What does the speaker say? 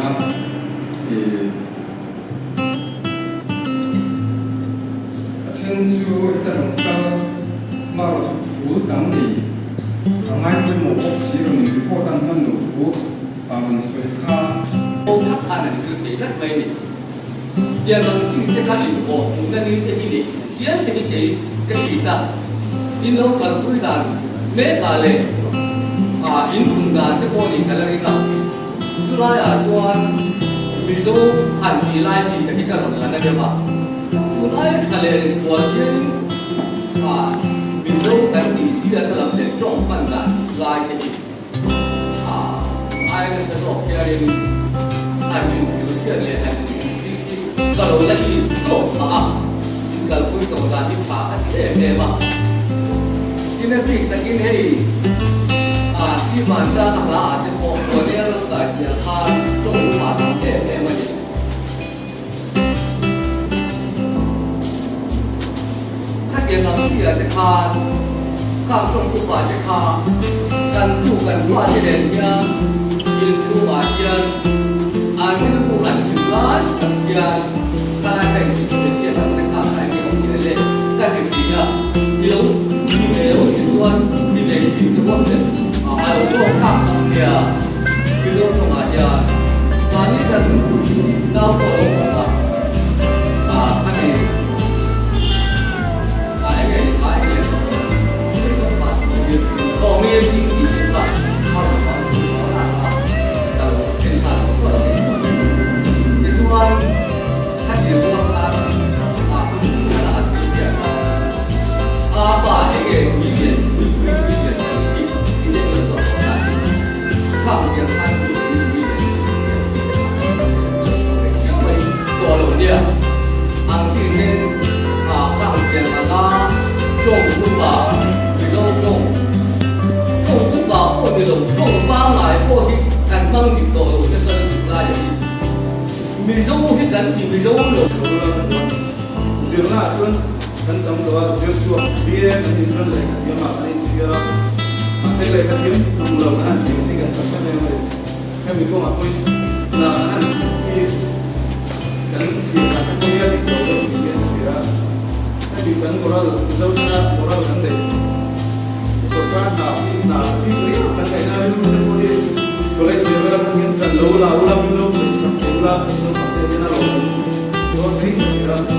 a, ih a then chu heta rawn kal marawh chu thu tam nei a ngai pawimawh bawk si rawn in report an hman loh thu a rawn sawi kha. Aw khat khan an zir thei tlat mai a ni. Tiang ang chi te kha in awh hmuhna ni te hi ni hial te hi kei ka ti ta. In lo kalpui dan mek ah leh ah in tum dan te pawh nih ka la ring a. Chulaiah chuan Mizo han tih lai mi te hi ka rawn la na deuh a. Tunlai tha leh sual hianin ah Mizo kan tih zia te lam leh tawng hman dan lai te hi ah ai nasa zawk hianin han inhrilh hriat leh han inhrilh hi ka lo la in zawk phah a, inkalpui tawh dan hi tha ka ti em em a. Tin a bik takin hei ah Sivan sang a hla ah te pawh Huanel ram kai piah khan tawng upa tam em em a ni. Khatiang ang chi ah te khan khang tawng upa te kha kan tu kan fa te nen hian inchhung ah hian an rilru an hlim lai tak hian khalai ka inti hmeichhia tak te kha a eng emaw ti le ka ti thin a, i lo ni ve lo ti chuan ni ve thin te pawh hian a lo tawk thlak ang nia Mizo tawngah hian mahni kan nau pawh a lo awm a, a ni a eng nge ni kha eng nge sawi zawk kha aw mi a ding tih chu kha a rawn bang tih a a ka lo en nghal lo pawh a ni. Tichuan khatir ruang khan a hun khat a thil hian a pa enge tui lian pui pui tui lian kan tih ti te chu zawh tawh a ni. Khang tiang khan pui pui tui lian tih te chu mai tawh lo nia. Ang chi ten khang tiang anga tawng upa Mizo tawng tawng upa pawh ni lo tawng pangngai pawh hi kan hmang dik tawh lo te chuan a dik lai a ni. Mizo hi kan ti Mizo lo. Mizo lam chuan zirna ah chuan kan tam tawh a, zir chhuak BA kan nih chuan lehkha thiam ah kan inchhiar a, mahse lehkha thiam tum lo kan han tling si kan tam em em a ni. Hemi kawngah pawhin hna kan han hi kan thlir dan te pawh hi a dik lo deuh tih hian ka hria a, hemi kan moral Mizo tana moral kan neih sorkar hna hi hna bik riau kan neihna rilru te pawh hi college level atang hian tan lo la ula min lo khawih sak thei ula kan naupang te hian a rawh awm dawn thei ka hria.